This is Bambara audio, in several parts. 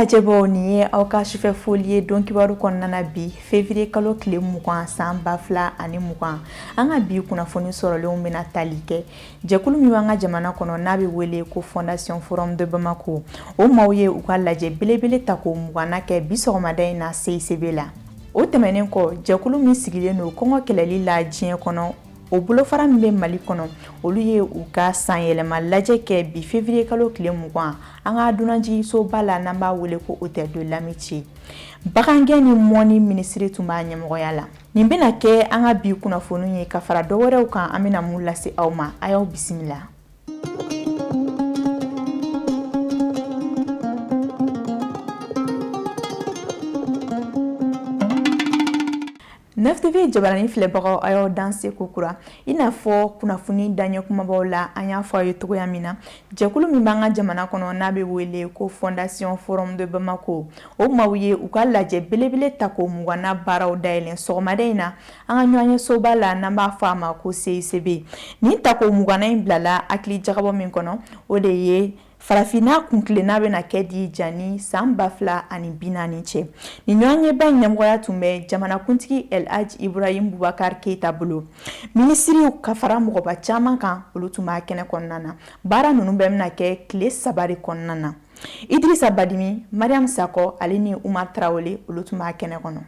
lajɛbaaw, nin ye aw ka sufɛ foli ye don kibaru kɔnɔna na bi, février kalo tile 20, san 2020. An ka bi kunnafoni sɔrɔlenw bɛna tali kɛ jɛkulu min b'an ka jamana kɔnɔ, n'a bɛ wele ko Fondation Forum de Bamako. O maaw ye u ka lajɛ belebele tako 20nan kɛ bi sɔgɔmada in na CICB la. O tɛmɛnen kɔ, jɛkulu min sigilen don kɔngɔ kɛlɛli la diɲɛ kɔnɔ, o bolofara min bɛ Mali kɔnɔ, olu ye u ka sanyɛlɛma lajɛ kɛ bi février kalo tile 20 an ka dunanjiginsoba la, n'an b'a wele ko Hôtel de l'Amitié. Bagangɛn ni mɔni minisiri tun b'a ɲɛmɔgɔya la. Nin bɛna kɛ an ka bi kunnafoni ye ka fara dɔ wɛrɛw kan an bɛna mun lase aw ma. A y'aw bisimila. Neuf TV jabarani filɛbagaw, a y'aw danse kokura. I n'a fɔ kunnafoni daɲɛ kumabaw la, an y'a fɔ aw ye cogoya min na, jɛkulu min b'an ka jamana kɔnɔ, n'a bɛ wele ko Fondation Forum de Bamako, o maaw ye u ka lajɛ belebele tako 20nan baaraw dayɛlɛn sɔgɔmada in na an ka ɲɔgɔnyesoba la, n'an b'a fɔ a ma ko CICB. Nin tako 20nan in bilala hakili jagabɔ min kɔnɔ, o de ye farafinna kuntilenna bɛna kɛ di jani san 2040 cɛ. Nin ɲɔgɔnyeba in ɲɛmɔgɔya tun bɛ jamanakuntigi El Hadj Ibrahim Boubacar Keita bolo. Minisiriw ka fara mɔgɔba caman kan, olu tun b'a kɛnɛ kɔnɔna na. Baara ninnu bɛɛ bɛna kɛ tile 3 de kɔnɔna na. Idrissa Badimi, Mariam Sakɔ ale ni Umar Tarawele, olu tun b'a kɛnɛ kɔnɔ.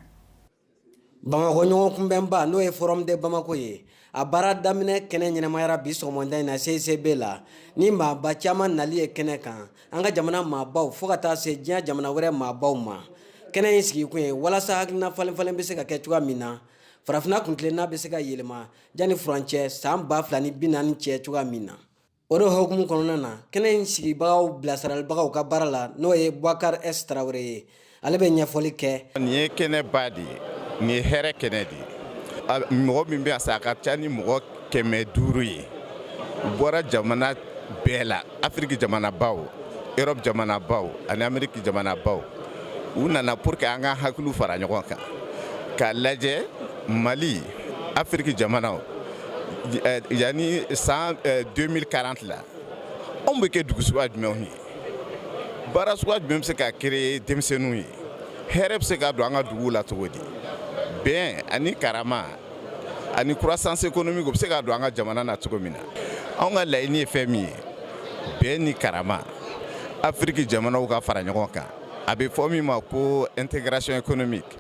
Bamakɔ ɲɔgɔn kunbɛnba, n'o ye Forum de Bamako ye, a baara daminɛ kɛnɛ ɲɛnamayara bi sɔgɔmada in na CICB la ni maaba caman nali ye kɛnɛ kan, an ka jamana maabaw fo ka taa se diɲɛ jamana wɛrɛ maabaw ma. Kɛnɛ in sigikun ye walasa hakilina falen falen bɛ se ka kɛ cogoya min na, farafinna kuntilenna bɛ se ka yɛlɛma janni furancɛ san 2040 cɛ cogoya min na. O de hukumu kɔnɔna na, kɛnɛ in sigibagaw bilasiralibagaw ka baara la, n'o ye Boubacar S Tarawele ye, ale bɛ ɲɛfɔli kɛ. Nin ye kɛnɛba de ye, nin ye hɛrɛ kɛnɛ de ye. Mɔgɔ min bɛ yan sa, a ka ca ni mɔgɔ 500 ye. U bɔra jamana bɛɛ la, Afiriki jamanabaw, Europe jamanabaw ani Ameriki jamanabaw. U nana pour que an ka hakiliw fara ɲɔgɔn kan k'a lajɛ Mali, Afiriki jamanaw, yanni san 2040 la, anw bɛ kɛ dugu suguya jumɛnw ye, baara suguya jumɛn bɛ se ka créer denmisɛnninw ye, hɛrɛ bɛ se ka don an ka duguw la cogo di, bɛn ani karama ani croissance économique, o bɛ se ka don an ka jamana na cogo min na. Anw ka laɲini ye fɛn min ye, bɛn ni karama, Afiriki jamanaw ka fara ɲɔgɔn kan, a bɛ fɔ min ma ko intégration économique.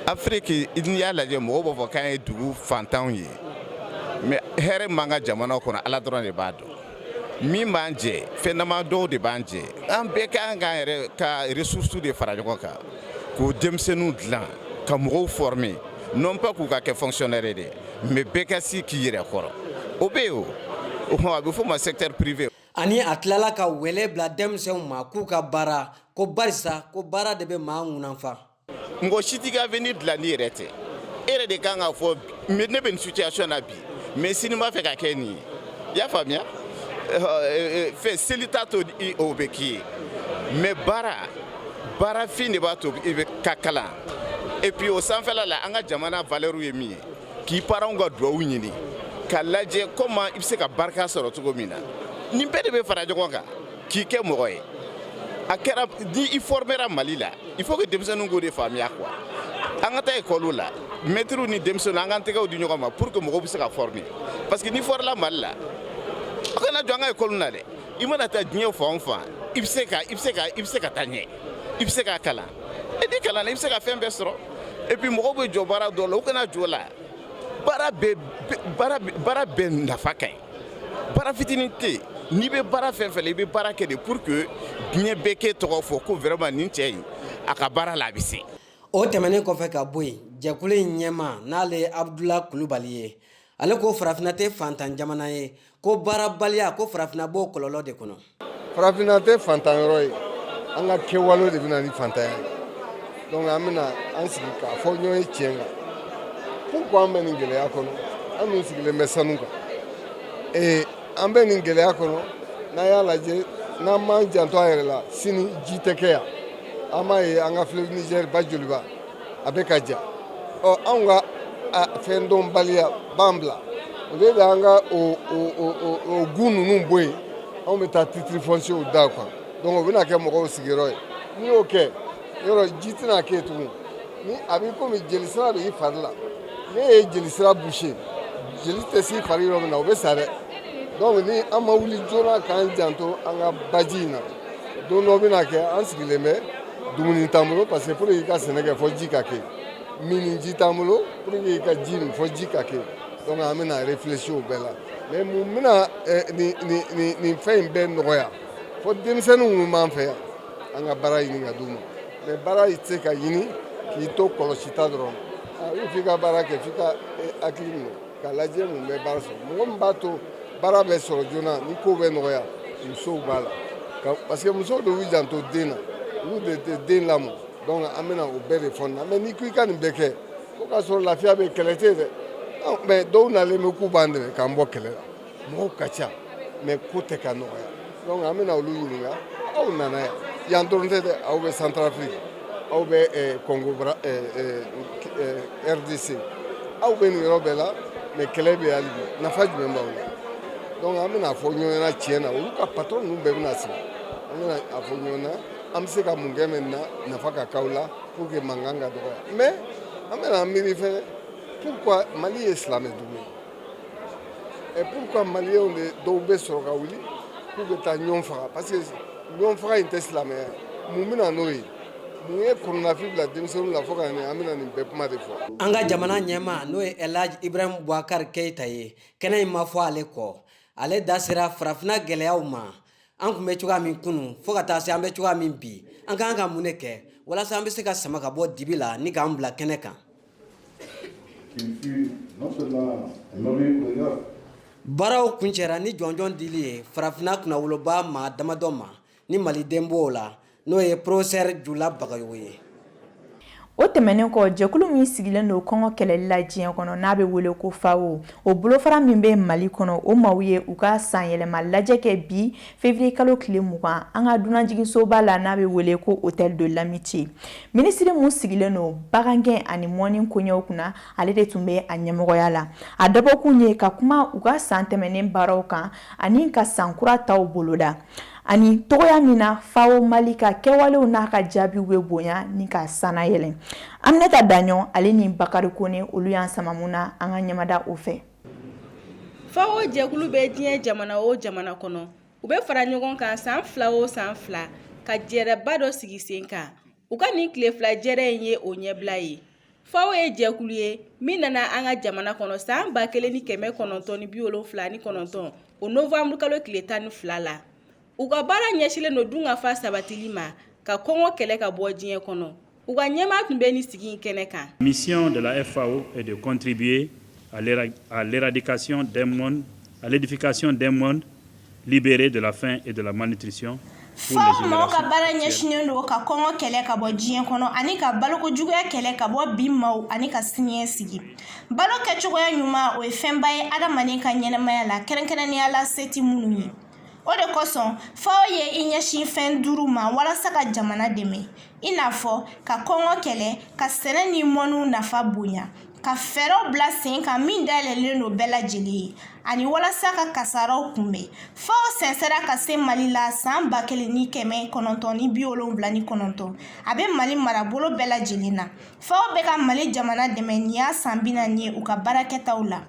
Afiriki, n'i y'a lajɛ, mɔgɔw b'a fɔ k'an ye dugu fantanw ye, mais hɛrɛ m'an ka jamana kɔnɔ, Ala dɔrɔn de b'a dɔn. Min b'an jɛ, fɛn dama dɔw de b'an jɛ. An bɛɛ ka kan k'an yɛrɛ ka ressources de fara ɲɔgɔn kan k'o denmisɛnninw dilan, ka mɔgɔw former, non pas k'u ka kɛ fonctionnaire ye dɛ, mais bɛɛ ka se k'i yɛrɛ kɔrɔ. O bɛ yen, o a bɛ f'o ma secteur privé. Ani a tilala ka wele bila denmisɛnw ma k'u ka baara ko, barisa ko baara de bɛ maa ŋunanfa. Mɔgɔ si t'i ka avenir dilan n'i yɛrɛ tɛ. E yɛrɛ de kan k'a fɔ ne bɛ nin situation na bi, mais sini n b'a fɛ ka kɛ nin ye. I y'a faamuya? Fɛn seli t'a to o bɛ k'i ye, mais baara, baarafin de b'a to i bɛ ka kalan. Et puis o sanfɛla la, an ka jamana valeur ye min ye, k'i parents ka duwawu ɲini, k'a lajɛ comment i bɛ se ka barika sɔrɔ cogo min na. Nin bɛɛ de bɛ fara ɲɔgɔn kan k'i kɛ mɔgɔ ye. A kɛra ni i formera Mali la, il faut que denmisɛnninw k'o de faamuya quoi. An ka taa école la, maîtres ni denmisɛnninw, an k'an tɛgɛw di ɲɔgɔn ma pour que mɔgɔw bɛ se ka former, parce que n'i forela Mali la, a kana jɔ an ka école na dɛ. I mana taa diɲɛ fan o fan, i bɛ se ka i bɛ se ka i bɛ se ka taa ɲɛ, i bɛ se ka kalan. E n'i kalanna, i bɛ se ka fɛn bɛɛ sɔrɔ. Et puis mɔgɔw bɛ jɔ baara dɔw la, u kana jɔ la. Baara bɛɛ, baara bɛɛ nafa ka ɲi, baara fitinin tɛ yen. N'i bɛ baara fɛn fɛn la, i bɛ baara kɛ de pour que diɲɛ bɛɛ k'e tɔgɔ fɔ ko vraiment nin cɛ in, a ka baara la, a bɛ se. O tɛmɛnen kɔfɛ ka bɔ yen, jɛkulu in ɲɛmaa, n'ale ye Abudula Kulubali ye, ale ko farafinna tɛ fantan jamana ye, ko baarabaliya, ko farafinna b'o kɔlɔlɔ de kɔnɔ. Farafinna tɛ fantan yɔrɔ ye, an ka kɛwale de bɛna ni fantanya ye. Donc an bɛna an sigi k'a fɔ ɲɔgɔn ye tiɲɛ kan. Pourquoi an bɛ nin gɛlɛya kɔnɔ? An dun sigilen bɛ sanu kan. Ee, an bɛ nin gɛlɛya kɔnɔ. N'an y'a lajɛ, n'an m'an janto an yɛrɛ la, sini ji tɛ kɛ yan. An b'a ye an ka fleuve Niger, ba joliba, a bɛ ka ja. Ɔ, anw ka fɛn dɔnbaliya b'an bila o de bɛ an ka o gun ninnu bɔ yen. Anw bɛ taa titre foncier da kan, donc o bɛna kɛ mɔgɔw sigiyɔrɔ ye. N'i y'o kɛ, yɔrɔ ji tɛna kɛ tugun. Ni a b'i komi jelisira de y'i fari la, ne ye jelisira boucher, jeli tɛ s'i fari yɔrɔ min na, o bɛ sa dɛ. Donc ni an ma wuli joona k'an janto an ka baji in na, don dɔ bɛna kɛ an sigilen bɛ, dumuni t'an bolo, parce que pour que i ka sɛnɛ kɛ, fɔ ji ka kɛ, mini ji t'an bolo, pour que i ka ji min, fɔ ji ka kɛ. Donc an bɛna réfléchir o bɛɛ la. Mais mun bɛna nin fɛn in bɛɛ nɔgɔya? Fɔ denmisɛnnin minnu b'an fɛ yan, an ka baara ɲini ka d'u ma. Mais baara tɛ se ka ɲini k'i to kɔlɔsita dɔrɔn. I f'i ka baara kɛ, f'i ka hakili minɛ k'a lajɛ mun bɛ baara sɔrɔ. Mɔgɔ min b'a to baara bɛ sɔrɔ joona, ni ko bɛ nɔgɔya, musow b'a la, parce que musow de b'u janto den na, olu de tɛ den lamɔ. Donc an bɛna o bɛɛ de fɔ nin na. Mais n'i ko i ka nin bɛɛ kɛ, fo k'a sɔrɔ lafiya bɛ, kɛlɛ tɛ yen dɛ. Mais dɔw nalen bɛ k'u b'an dɛmɛ k'an bɔ kɛlɛ la, mɔgɔw ka ca, mais ko tɛ ka nɔgɔya. Donc an bɛna olu ɲininka. Aw nana yan, yan dɔrɔn tɛ dɛ, aw bɛ Centrafrique, aw bɛ Congo, RDC, aw bɛ nin yɔrɔ bɛɛ la, mais kɛlɛ bɛ hali bi, nafa jumɛn b'aw la? Donc an bɛna fɔ ɲɔgɔn ɲɛna tiɲɛ na, olu ka patron ninnu bɛɛ bɛna sigi, an bɛna a fɔ ɲɔgɔn na an bɛ se ka mun kɛ maintenant, nafa ka k'aw la, pour que mankan ka dɔgɔya. Mais an bɛna an miiri fɛnɛ, pourquoi Mali ye silamɛ dugu ye, et pourquoi maliyɛnw de dɔw bɛ sɔrɔ ka wuli k'u bɛ taa ɲɔgɔn faga? Parce que ɲɔgɔn faga in tɛ silamɛya ye. Mun bɛna n'o ye? Mun ye kɔnɔnafin bila denmisɛnninw la fo ka nin? An bɛna nin bɛɛ kuma de fɔ. An ka jamana ɲɛmaa, n'o ye Elhaji Ibrahim Boubacar Keita ye, kɛnɛ in ma fɔ ale kɔ. Ale da sera farafinna gɛlɛyaw ma, an tun bɛ cogoya min kunun fo ka taa se an bɛ cogoya min bi, an kan ka mun de kɛ walasa an bɛ se ka sama ka bɔ dibi la ni k'an bila kɛnɛ kan. Qu'il fut non seulement nommé chorégraphe, Baaraw kuncɛra ni jɔnjɔn dili ye farafinna kunnawoloba maa damadɔ ma, ni maliden b'o la, n'o ye professeur Jula Bagayogo ye. O tɛmɛnen kɔ, jɛkulu min sigilen don kɔngɔ kɛlɛli la diɲɛ kɔnɔ, n'a bɛ wele ko FAO, o bolofara min bɛ Mali kɔnɔ, o maaw ye u ka sanyɛlɛma lajɛ kɛ bi février kalo tile 20, an ka dunanjiginsoba la, n'a bɛ wele ko Hôtel de l'Amitié. Minisiri mun sigilen don bagangɛn ani mɔni koɲɛw kunna, ale de tun bɛ a ɲɛmɔgɔya la. A dabɔkun ye ka kuma u ka san tɛmɛnen baaraw kan ani ka san kura taw boloda, ani tɔgɔya min na FAO Mali ka kɛwalew n'a ka jaabiw bɛ bonya ni ka sanna yɛlɛn. Aminata Daɲɔ, ale ni Bakari Kone, olu y'an sama mun na, an ka ɲɛmada o fɛ. FAO jɛkulu bɛ diɲɛ jamana o jamana kɔnɔ, u bɛ fara ɲɔgɔn kan san 2 o san 2 ka jɛrɛba dɔ sigi sen kan. U ka nin tile 2 jɛrɛ in ye o ɲɛbila ye. FAO ye jɛkulu ye min nana an ka jamana kɔnɔ san 1979, o novembre kalo tile 12 la. U ka baara ɲɛsilen don dunkafa sabatili ma, ka kɔngɔ kɛlɛ ka bɔ diɲɛ kɔnɔ. U ka ɲɛmaa tun bɛ ni sigi in kɛnɛ kan. Mission de la FAO est de contribuer à l'éradication d'un monde, à l'édification d'un monde libéré de la faim et de la malnutrition. FAO mɔgɔw ka baara ɲɛsinnen don ka kɔngɔ kɛlɛ ka bɔ diɲɛ kɔnɔ ani ka balokojuguya kɛlɛ ka bɔ bi maaw ani ka siniɲɛ sigi. Balo kɛcogoya ɲuman, o ye fɛnba ye adamaden ka ɲɛnamaya la, kɛrɛnkɛrɛnnenya la se tɛ minnu ye. O de kosɔn FAO ye i ɲɛsin fɛn duuru ma walasa ka jamana dɛmɛ, i n'a fɔ ka kɔngɔ kɛlɛ, ka sɛnɛ ni mɔniw nafa bonya, ka fɛɛrɛw bila sen kan min dayɛlɛlen don bɛɛ lajɛlen ye, ani walasa ka kasaraw kunbɛn. FAO sɛnsɛra ka se Mali la san 1979. A bɛ Mali marabolo bɛɛ lajɛlen na. FAO bɛ ka Mali jamana dɛmɛ nin y'a san 40 ye u ka baarakɛtaw la.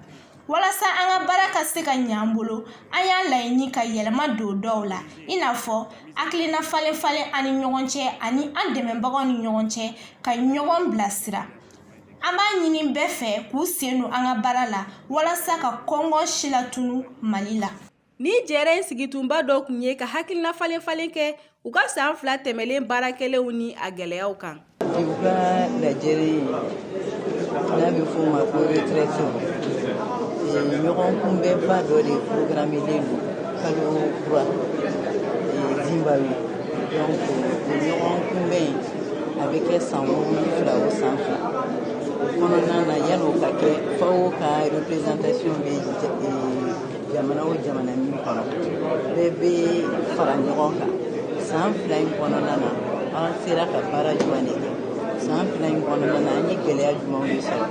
Walasa an ka baara ka se ka ɲɛ an bolo, an y'a laɲini ka yɛlɛma don dɔw la, i n'a fɔ hakilina falen falen an ni ɲɔgɔn cɛ ani an dɛmɛbagaw ni ɲɔgɔn cɛ, ka ɲɔgɔn bilasira. An b'a ɲini bɛɛ fɛ k'u sen don an ka baara la walasa ka kɔngɔ si latunu Mali la. Ni jɛrɛ in sigitunba dɔ tun ye ka hakilina falen falen kɛ u ka san 2 tɛmɛlen baarakɛlenw ni a gɛlɛyaw kan. U ka lajɛrɛ in n'a bɛ f'o ma ko retraite, ɲɔgɔn kunbɛnba dɔ de programmelen don kalo kura Zimbabwe. Donc o ɲɔgɔn kunbɛn in, a bɛ kɛ san 7 o san 2. O kɔnɔna na, yan'o ka kɛ, FAO ka représentation bɛ jamana o jamana min kɔnɔ, bɛɛ bɛ fara ɲɔgɔn kan. San 2 in kɔnɔna na, an sera ka baara jumɛn de kɛ? San 2 in kɔnɔna na, an ye gɛlɛya jumɛnw de sɔrɔ?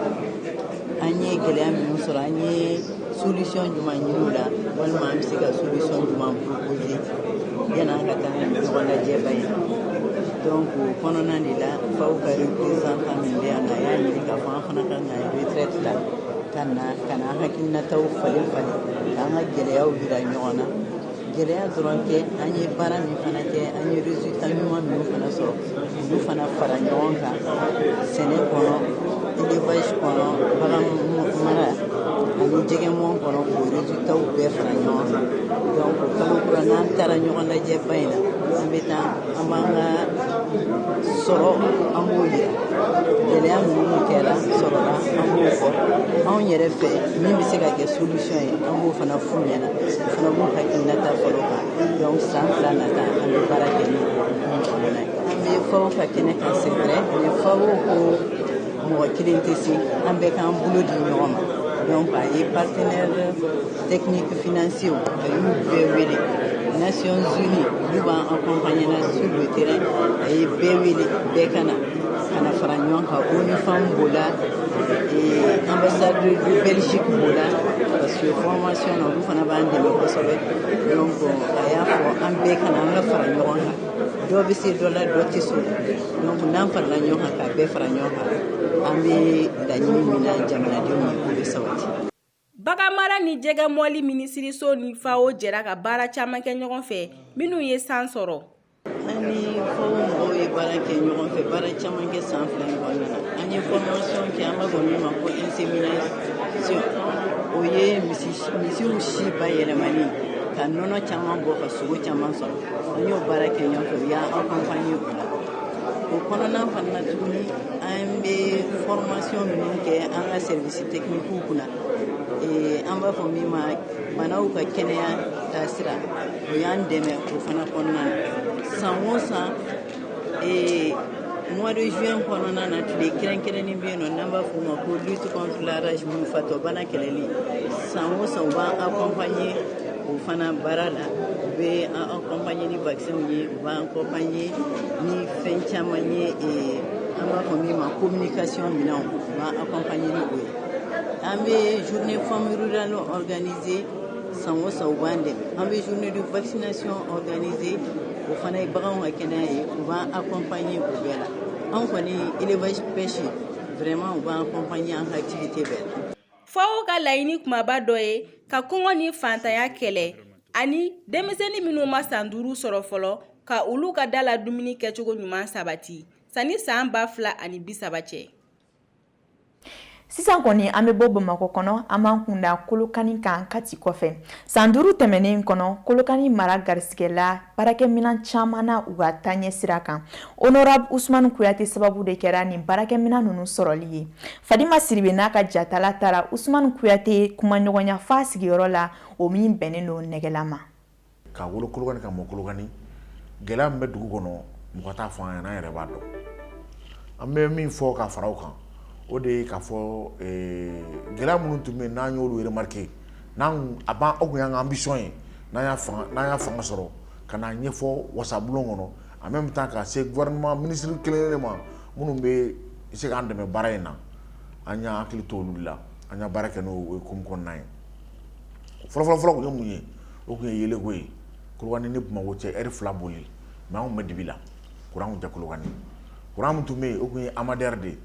An ye gɛlɛya minnu sɔrɔ, an ye solution jumɛn ɲini o la, walima an bɛ se ka solution jumɛn proposer yan'an ka taa ɲɔgɔn lajɛba in na? Donc o kɔnɔna de la, FAO ka représentant min bɛ yan nɔ, a y'a ɲini k'a fɔ an fana ka na retraite la, ka na ka na an hakilinataw falen falen, k'an ka gɛlɛyaw yira ɲɔgɔn na. Gɛlɛya dɔrɔn tɛ, an ye baara min fana kɛ, an ye résultat ɲuman minnu fana sɔrɔ, olu fana fara ɲɔgɔn kan, sɛnɛ kɔnɔ, élevage kɔnɔ, bagan mara ani jɛgɛmɔn kɔnɔ, k'o résultats bɛɛ fara ɲɔgɔn kan. Donc kalo kura, n'an taara ɲɔgɔn lajɛba in na, an bɛ taa, an b'an ka sɔrɔ, an b'o yira, gɛlɛya minnu kɛra sɔrɔla, an b'o fɔ. Anw yɛrɛ fɛ, min bɛ se ka kɛ solution ye, an b'o fana f'u ɲɛna, o fana b'u hakilinata fɔlɔ kan. Donc san 2 nata, an bɛ baara kɛ ni o hukumu kɔnɔna ye. An bɛ FAO ka kɛnɛ kan, c'est vrai, mais FAO ko mɔgɔ kelen tɛ se, an bɛɛ k'an bolo di ɲɔgɔn ma. Donc a ye partenaire technique financier, a y'u bɛɛ wele, Nations Unies, olu b'an accompagner na sur le terrain. A ye bɛɛ wele, bɛɛ ka na fara ɲɔgɔn kan. ONU Femmes b'o la, ambassade de Belgique b'o la, parce que formation na, olu fana b'an dɛmɛ kosɛbɛ. Donc a y'a fɔ an bɛɛ ka na, an ka fara ɲɔgɔn kan. Dɔ bɛ se dɔ la, dɔ tɛ se o la. Donc n'an farala ɲɔgɔn kan, k'a bɛɛ fara ɲɔgɔn kan, an bɛ laɲini min na jamanadenw ye, o bɛ sabati. Baganmara ni jɛgɛmɔli minisiriso ni FAO jɛra ka baara caman kɛ ɲɔgɔn fɛ minnu ye san sɔrɔ. An ni FAO mɔgɔw ye baara kɛ ɲɔgɔn fɛ, baara caman kɛ san 2 in kɔnɔna na. An ye formation kɛ, an b'a fɔ min ma ko insémination, o ye misiw si bayɛlɛmani ka nɔnɔ caman bɔ, ka sogo caman sɔrɔ. An y'o baara kɛ ɲɔgɔn fɛ, u y'an accompagner o la. O kɔnɔna fana na tuguni, an bɛ formation minnu kɛ an ka service technique kunna, an b'a fɔ min ma banaw ka kɛnɛya taasira, o y'an dɛmɛ o fana kɔnɔna na. San o san, mois de juin kɔnɔna na, tile kɛrɛnkɛrɛnnen bɛ yen nɔ n'an b'a fɔ o ma ko lutte contre la rage, wulufatɔ bana kɛlɛli. San o san, u b'an accompagner o fana baara la. U bɛ an accompagner ni vaccin ye, u b'an accompagner ni fɛn caman ye, an b'a fɔ min ma communication minɛnw, u b'an accompagner ni o ye. An bɛ journée femme rurale organiser san o san, u b'an dɛmɛ. An bɛ journée de vaccination organiser, o fana ye baganw ka kɛnɛya ye, u b'an accompagner o bɛɛ la. An kɔni, élevage, pêche, vraiment u b'an accompagner an ka activité bɛɛ la. FAO ka laɲini kumaba dɔ ye ka kɔngɔ ni fantanya kɛlɛ, ani denmisɛnnin minnu ma san 5 sɔrɔ fɔlɔ, ka olu ka da la dumuni kɛcogo ɲuman sabati sanni san 2030 cɛ. Sisan kɔni, an bɛ bɔ Bamakɔ kɔnɔ, an b'an kunda Kolokani kan Kati kɔfɛ. San 5 tɛmɛnen kɔnɔ, Kolokani mara garisigɛla baarakɛminɛn caman na u ka taaɲɛ sira kan. Honorable Usumani Kuyate sababu de kɛra nin baarakɛminɛn ninnu sɔrɔli ye. Fadima Siribe n'a ka jatala taara Usumani Kuyate kumaɲɔgɔnya fa sigiyɔrɔ la, o min bɛnnen don Nɛgɛla ma. Ka wolo Kolokani, ka mɔ Kolokani, gɛlɛya min bɛ dugu kɔnɔ, mɔgɔ t'a fɔ an ɲɛna, an yɛrɛ b'a dɔn. An bɛ min fɔ ka fara o kan, o de ye k'a fɔ gɛlɛya minnu tun bɛ yen, n'an y'olu remarqué, n'an a b'an, o tun y'an ka ambition ye, n'an y'a fanga sɔrɔ, ka n'a ɲɛfɔ wasabulon kɔnɔ, en même temps ka se gouvernement ministre kelen kelen ma minnu bɛ se k'an dɛmɛ baara in na. An y'an hakili to olu de la, an y'a baara kɛ n'o hukumu kɔnɔna ye. Fɔlɔ fɔlɔ fɔlɔ tun ye mun ye? O tun ye yeelenko ye. Kolokani ni Bamakɔ cɛ, ɛri 2 boli, mais anw tun bɛ dibi la, kuran tun tɛ Kolokani. Kuran min tun bɛ yen, o tun ye Amadɛri de ye.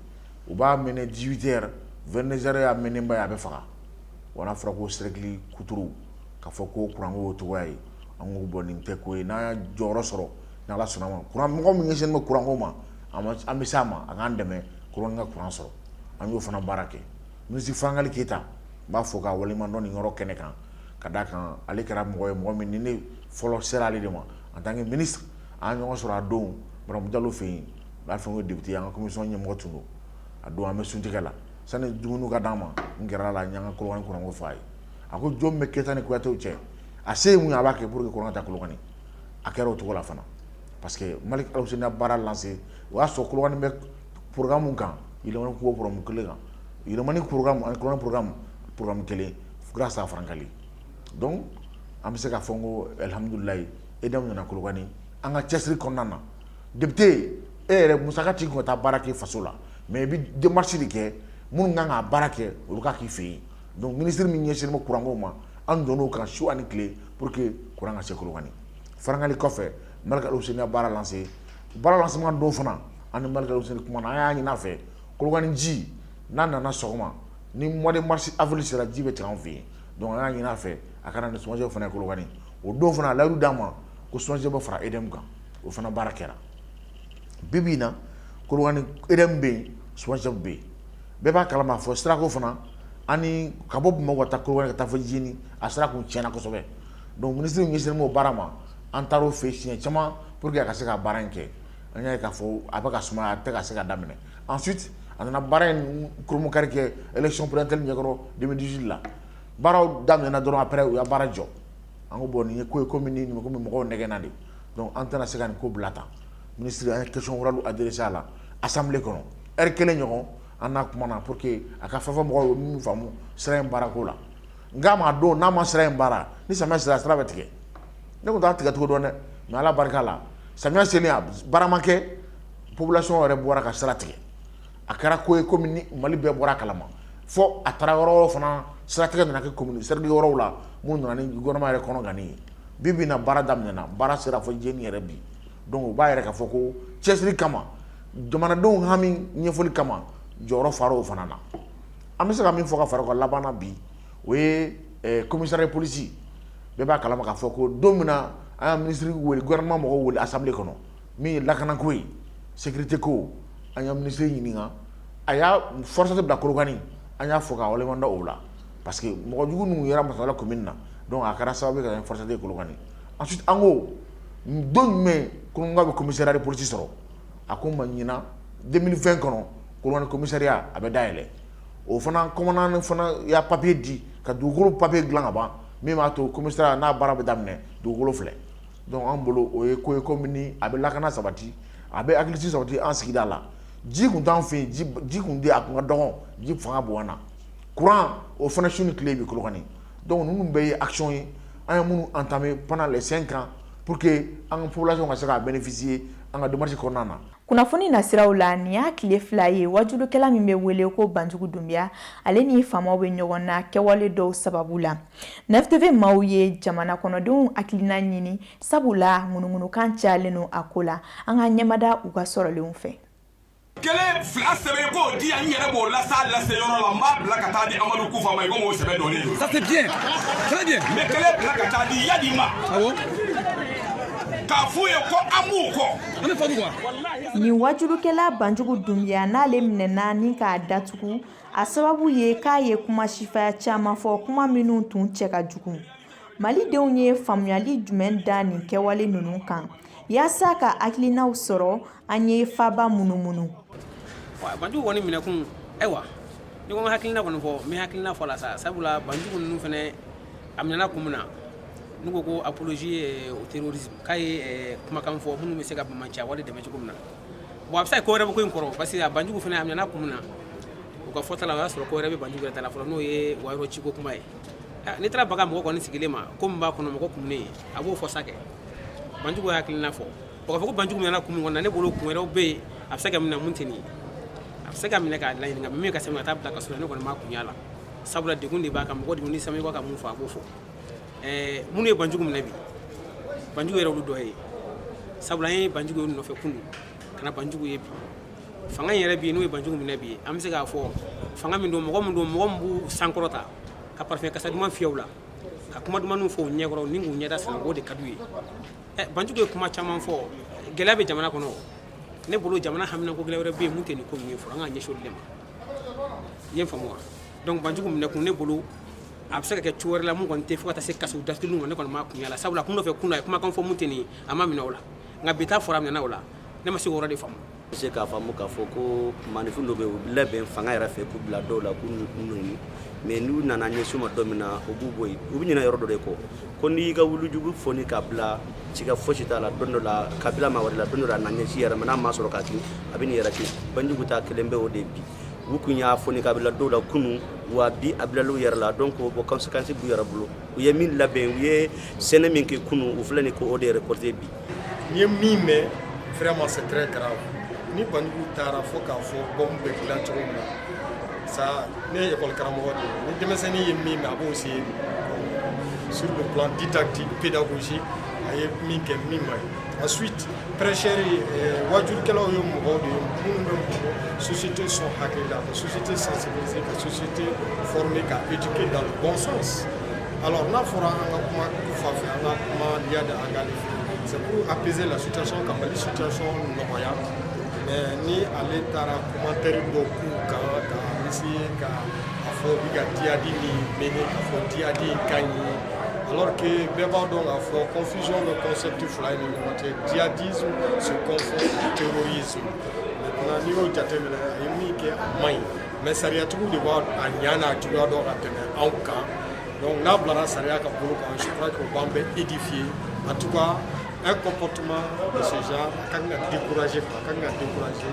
U b'a mɛnɛ 18 heures, 22 heures y'a mɛnenba ye, a bɛ faga. Wa n'a fɔra ko cercle kuturu, k'a fɔ ko kuranko y'o cogoya ye, an ko bon, nin tɛ ko ye. N'an ye jɔyɔrɔ sɔrɔ, ni Ala sɔnna ma, kuran mɔgɔ min ɲɛsinnen bɛ kuranko ma, an bɛ s'a ma, a k'an dɛmɛ Kolokani ka kuran sɔrɔ. An y'o fana baara kɛ. Ministre Farangali Keyita, n b'a fɔ k'a waleɲuman dɔn nin yɔrɔ kɛnɛ kan, ka d'a kan ale kɛra mɔgɔ ye, mɔgɔ min ni ne fɔlɔ sera ale de ma en tant que ministre. An ye ɲɔgɔn sɔrɔ a don Madame Jalo fɛ yen, b'a fɔ ko député, an ka commission ɲɛmɔgɔ tun don. A don, an bɛ suntigɛ la, sani dumuni ka d'an ma, n gɛrɛ la, n y'an ka Kolokani kuranko fɔ a ye. A ko jɔn bɛ Keyita ni Kuyatew cɛ, a se ye mun ye, a b'a kɛ pour que kuran ka taa Kolokani. A kɛra o cogo la fana, parce que Malik Alhussein ya baara lancé, o y'a sɔrɔ Kolokani bɛ programme mun kan, yɛlɛmani ko programme kelen kan, yɛlɛmani programme ani Kolokani programme, programme kelen, grâce à Farankali. Donc an bɛ se k'a fɔ n ko alhamdulilayi, EDM nana Kolokani an ka cɛsiri kɔnɔna na. Député e yɛrɛ, musaka t'i kun ka taa baara kɛ faso la, mais i bɛ démarche de kɛ, minnu kan k'a baara kɛ, olu ka k'i fɛ yen. Donc ministre min ɲɛsinnen bɛ kuranko ma, an donn'o kan su ani tile pour que kuran ka se Kolokani. Farankali kɔfɛ, Malik Alhussein ya baara lancé. Baara lancement don fana, an ni Malick Lassi kumana, an y'a ɲini a fɛ, Kolokani ji n'a nana sɔgɔma ni mois de mars avril sera, ji bɛ tigɛ an fɛ yen. Donc an y'a ɲini a fɛ a ka na ni SOMAGEP fana ye Kolokani. O don fana, a layidu d'an ma ko SOMAGEP bɛ fara EDM kan. O fana baara kɛra. Bi bi in na, Kolokani EDM bɛ yen, SOMAGEP bɛ yen. Bɛɛ b'a kalama fɔ sirako fana, ani ka bɔ Bamakɔ ka taa Kolokani ka taa fɔ Jeni, a sira kun tiɲɛna kosɛbɛ. Donc minisiri ɲɛsinnen b'o baara ma. An taar'o fɛ yen siɲɛ caman pour que a ka se ka baara in kɛ. An y'a ye k'a fɔ a bɛ ka sumaya, a tɛ ka se ka daminɛ. Ensuite, a nana baara in kurumukari kɛ élection présidentielle ɲɛkɔrɔ 2018 la. Baaraw daminɛna dɔrɔn, après u ya baara jɔ. An ko bon, nin ye ko ye komi ni komi mɔgɔw nɛgɛnna de. Donc an tɛna se ka nin ko bila tan. Minisiri, an ye question orale adressé a la assemblée kɔnɔ, heure kelen ɲɔgɔn an n'a kumana pour que a ka fɛn fɔ mɔgɔw ye min faamu sira in baarako la. Nka ma don n'a ma sira in baara, ni samiya sera, sira bɛ tigɛ. Ne kun t'a tigɛ cogo dɔn dɛ, mais Ala barika la, samiya selen, a baara ma kɛ, population yɛrɛ bɔra ka sira tigɛ. A kɛra ko ye komi ni Mali bɛɛ bɔra a kalama, fo a taara yɔrɔ wɛrɛw fana, siratigɛ nana kɛ commune cercle wɛrɛw la mun nana ni gouvernement yɛrɛ kɔnɔ ganni ye. Bi bi in na, baara daminɛna, baara sera fo Jeni yɛrɛ bi. Donc o b'a yɛrɛ k'a fɔ ko cɛsiri kama, jamanadenw hami ɲɛfɔli kama, jɔyɔrɔ fara o fana na. An bɛ se ka min fɔ ka fara o kan laban na bi, o ye commissariat police. Bɛɛ b'a kalama k'a fɔ ko don min na an ya ministre wele, gouvernement mɔgɔw wele assemblée kɔnɔ, min ye lakanako ye, sécurité ko, an ya ministre ɲininka, a y'a force bila Kolokani. An y'a fɔ k'a waleɲuman dɔn o la, parce que mɔgɔ jugu ninnu yera Masala commune na, donc a kɛra sababu ye ka force ye Kolokani. Ensuite, an ko don jumɛn Kolokani bɛ commissariat de police sɔrɔ? A ko ma ɲinan 2020 kɔnɔ, Kolokani commissariat a bɛ dayɛlɛ. O fana commandant fana y'a papier di ka dugukolo papier dilan ka ban, min b'a to commissariat n'a baara bɛ daminɛ, dugukolo filɛ. Donc an bolo, o ye ko ye komi ni a bɛ lakana sabati, a bɛ hakilisigi sabati an sigida la. Ji kun t'an fɛ yen, ji kun tɛ, a kun ka dɔgɔn, ji fanga bonyana. Courant, o fana su ni tile bɛ Kolokani. Donc ninnu bɛɛ ye action ye an ye minnu entamé pendant les 5 ans pour que an ka population ka se ka bénéficier an ka démarche kɔnɔna na. Kunnafoni nasiraw la, nin y'a tile 2 ye wajulukɛla min bɛ wele ko Banjugu Dunbiya, ale ni faamaw bɛ ɲɔgɔn na kɛwale dɔw sababu la. 9TV maaw ye jamana kɔnɔdenw hakilina ɲini, sabula ŋunuŋunukan cayalen don a ko la. An ka ɲɛmada u ka sɔrɔlenw fɛ. Kelen fila sɛbɛn k'o di yan, n yɛrɛ b'o lasa lase yɔrɔ la. N b'a bila ka taa di Amadu Kufa ma i komi o sɛbɛn dɔnnen don. Ça c'est bien, très bien. N bɛ kelen bila ka taa di Yadi ma. Awɔ. K'a f'u ye ko an b'u kɔ. An bɛ fɔ quoi. Nin wajulukɛla Banjugu Dunbiya, n'ale minɛna ni k'a datugu, a sababu ye k'a ye kuma sifaya caman fɔ, kuma minnu tun cɛ ka jugu. Malidenw ye faamuyali jumɛn da nin kɛwale ninnu kan? Yaasa ka hakilinaw sɔrɔ, an ye faba munumunu. Banjugu kɔni minɛkun, ayiwa, ni ko n ka hakilina kɔni fɔ, n bɛ hakilina fɔ la sa, sabula Banjugu ninnu fɛnɛ, a minɛna kun min na, n'u ko ko apologie au terrorisme, k'a ye kumakan fɔ minnu bɛ se ka banbaanciya wale dɛmɛ cogo min na. Bon, a bɛ se ka kɛ ko wɛrɛ bɛ ko in kɔrɔ, parce que a Banjugu fɛnɛ, a minɛna kun min na, u ka fɔta la, o y'a sɔrɔ ko wɛrɛ bɛ Banjugu yɛrɛ ta la fɔlɔ, n'o ye u ka yɔrɔ ciko kuma ye. N'i taara baga mɔgɔ kɔni sigilen ma, ko min b'a kɔnɔ, mɔgɔ kumunen, a b'o fɔ sa kɛ. Banjugu ye hakilina fɔ. O k'a fɔ ko Banjugu minɛna kun min kɔnɔ na, ne bolo kun wɛrɛw bɛ yen a bɛ se ka minɛ mun tɛ nin ye. A bɛ se ka minɛ k'a laɲininka min ka se ka taa bila kaso la. Ne kɔni m'a kun y'a la, sabula degun de b'a kan. Mɔgɔ degun ni sami ka mun fɔ, a b'o fɔ. Minnu ye Banjugu minɛ bi, Banjugu yɛrɛ olu dɔ ye, sabula an ye Banjugu ye nɔfɛ kunun ka na Banjugu ye bi. Fanga in yɛrɛ bi, n'u ye Banjugu minɛ bi, an bɛ se k'a fɔ fanga min don, mɔgɔ min don, mɔgɔ min b'u sankɔrɔta ka parfum kasa duman fiyɛ u la, ka kuma dumanw fɔ u ɲɛkɔrɔ ni k'u ɲɛda sanango, o de ka d'u ye. Banjugu ye kuma caman fɔ. Gɛlɛya bɛ jamana kɔnɔ. Ne bolo, jamana haminanko gɛlɛya wɛrɛ bɛ yen mun tɛ nin ko ninnu ye fɔlɔ. An k'an ɲɛsin olu de ma. I ye n faamu wa? Donc Banjugu minɛkun, ne bolo, a bɛ se ka kɛ cogo wɛrɛ la mun kɔni tɛ fo ka taa se kaso datuguli ma. Ne kɔni m'a kun y'a la, sabula kun nɔfɛ kun a ye kumakan fɔ mun tɛ nin ye, a ma minɛ o la. Nka bi ta fɔra, a minɛna o la, ne ma se k'o yɔrɔ de faamu. Bɛ se k'a faamu k'a fɔ ko maaninfin dɔ bɛ yen, u bɛ labɛn fanga yɛrɛ fɛ k'u bila dɔw la k'u nɔni, mais n'u nana ɲɛsin u ma don min na, u b'u bɔ yen, u bɛ ɲinɛ yɔrɔ dɔ de kɔ, ko n'i y'i ka wulujugu foni k'a bila, siga fosi t'a la, don dɔ la kabila maa wɛrɛ la, don dɔ la a na ɲɛsin yɛrɛ ma. N'a ma sɔrɔ k'a kin, a bɛ n'i yɛrɛ kin. Banjugu ta kelen bɛ o de bi. U kun y'a foni k'a bila dɔw la kunun, wa bi a bilala u yɛrɛ la. Donc o conséquence b'u yɛrɛ bolo. U ye min labɛn, u ye sɛnɛ min kɛ kunun, u filɛ nin ko o de récolter bi. N ye min mɛn, vraiment c'est très grave. Ni Banjugu taara fo k'a fɔ bombe bɛ dilan cogo min na sa, ne ye école karamɔgɔ de ye, ni denmisɛnnin ye min mɛn, a b'o se. Sur le plan didactique, pédagogique, a A ye min kɛ min man ɲi. Ensuite, prêcheur, wajulikɛlaw ye mɔgɔw de ye minnu bɛ mɔgɔ société sɔn hakili la, ka société sensibiliser, ka société former, ka éduquer dans le bon sens. Alors n'a fɔra an ka kuma Kufa fɛ, an ka kuma Iyad Ag Ghali fɛ, c'est pour apaiser la situation, ka Mali situation nɔgɔya. Mais ni ale taara commentaire dɔ k'u kan, ka essayer ka a fɔ u bɛ ka djihad min mener, ka fɔ djihad in ka ɲi, alors que bɛɛ b'a dɔn k'a fɔ confusion bɛ concept fila in ni ɲɔgɔn cɛ. Djihadisme se confond au terrorisme. Maintenant, n'i y'o jateminɛ, a ye min kɛ, a man ɲi, mais sariyatigiw de b'a a ɲa n'a juguya dɔn ka tɛmɛ anw kan. Donc n'a bilara sariya ka bolo kan, je crois que o b'an bɛɛ édifier. En tout cas, un comportement de ce genre a kan ka décourager quoi, a kan ka décourager.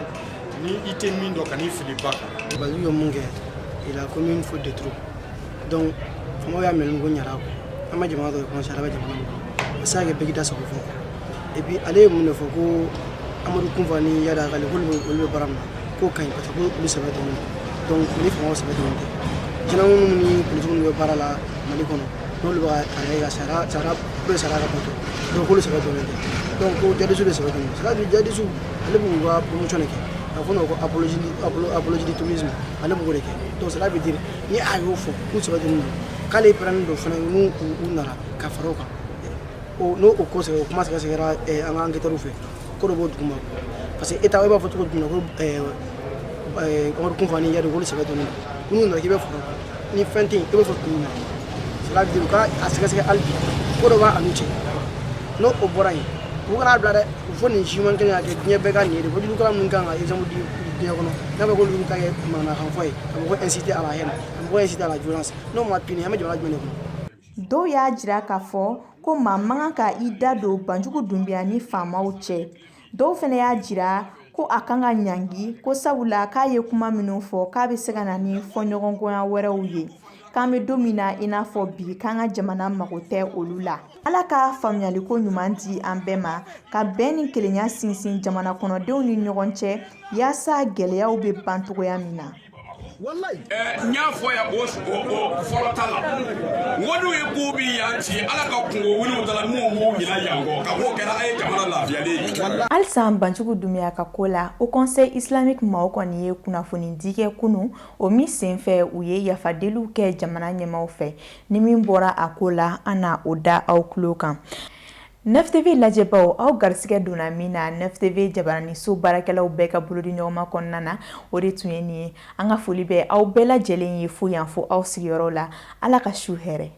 Ni i tɛ min dɔn, ka n'i fili ba kan. Banjugu ye mun kɛ? Il a commis une faute de trop. Donc faamaw y'a minɛ ko ɲara quoi. An ma jamana dɔ de kɔnɔ, sariya bɛ jamana min kɔnɔ, a se ka kɛ bɛɛ k'i da sago fɔ. Et puis ale ye mun de fɔ? Ko Amadu Kunfa ni Iyad Ag Ghali, k'olu bɛ olu bɛ baara min na, k'o ka ɲi, parce que olu sɛbɛ dɔnnen don. Donc ni faamaw sɛbɛ dɔnnen tɛ, gendarme minnu ni polisiw minnu bɛ baara la Mali kɔnɔ, n'olu bɛ ka a lajɛ ka sariya bɛ sariya ka bato, donc k'olu sɛbɛ dɔnnen tɛ. Donc ko djihadistes de sɛbɛ dɔnnen don. C'est à dire djihadistes, ale b'u ka promotion de kɛ, a fɔ o ma ko apologie du terrorisme, ale b'o de kɛ. Donc cela veut dire ni a y'o fɔ k'u sɛbɛ dɔnnen don, k'ale pɛrɛnnen don fana n'u u nana ka fara o kan, o n'o o ko sɛgɛ o kuma sɛgɛsɛgɛra an ka enquêteurs fɛ, ko dɔ b'o duguma. Parce que État, e b'a fɔ cogo jumɛn ko Amadu Kunfa ni Iyad, k'olu sɛbɛ dɔnnen don, n'u nana k'i bɛ fara o kan, ni fɛn tɛ yen, i b'o fɔ kun jumɛn? Cela veut dire u ka a sɛgɛsɛgɛ hali bi, ko dɔ b'a n'u cɛ. N'o o bɔra yen, u kana bila dɛ. U fɔ nin jugement kelen ka kɛ diɲɛ bɛɛ ka nin ye de. Kojugu minnu kan ka exemple di diɲɛ kɔnɔ, n'a fɔ k'olu ta kɛ manamanakan fɔ ye, ka mɔgɔ inciter à la haine, ka mɔgɔ inciter à la violence, n'o ma puni, an bɛ jamana jumɛn de kɔnɔ? Dɔw y'a jira k'a fɔ ko maa man kan ka i da don Banjugu Dunbiya ni faamaw cɛ. Dɔw fana y'a jira ko a kan ka ɲangi, ko sabula k'a ye kuma minnu fɔ, k'a bɛ se ka na ni fɔɲɔgɔnkɔya wɛrɛw ye, k'an bɛ don min na i n'a fɔ bi, k'an ka jamana mago tɛ olu la. Ala ka faamuyaliko ɲuman di an bɛɛ ma, ka bɛn ni kelenya sinsin jamana kɔnɔdenw ni ɲɔgɔn cɛ, yaasa gɛlɛyaw bɛ ban cogoya min na. N y'a fɔ yan o fɔlɔ ta la, n ko n'u ye k'u bɛ yan ci, Ala ka kungo wuli ta la, n'u m'u ɲinɛ yan kɔ, ka b'o kɛra an ye jamana lafiyalen ye. Halisa Banjugu Dunbiya ka ko la, Haut Conseil islamique maaw kɔni ye kunnafoni di kɛ kunun, o min senfɛ u ye yafadeliw kɛ jamana ɲɛmaaw fɛ. Ni min bɔra a ko la, an na o da aw tulo kan. 9TV lajɛbaw, aw garisigɛ donna min na 9TV jabaraniso baarakɛlaw bɛɛ ka bolodi ɲɔgɔnma kɔnɔna na, o de tun ye nin ye. An ka foli bɛ aw bɛɛ lajɛlen ye fo yan, fo aw sigiyɔrɔ la. Ala ka su hɛrɛ.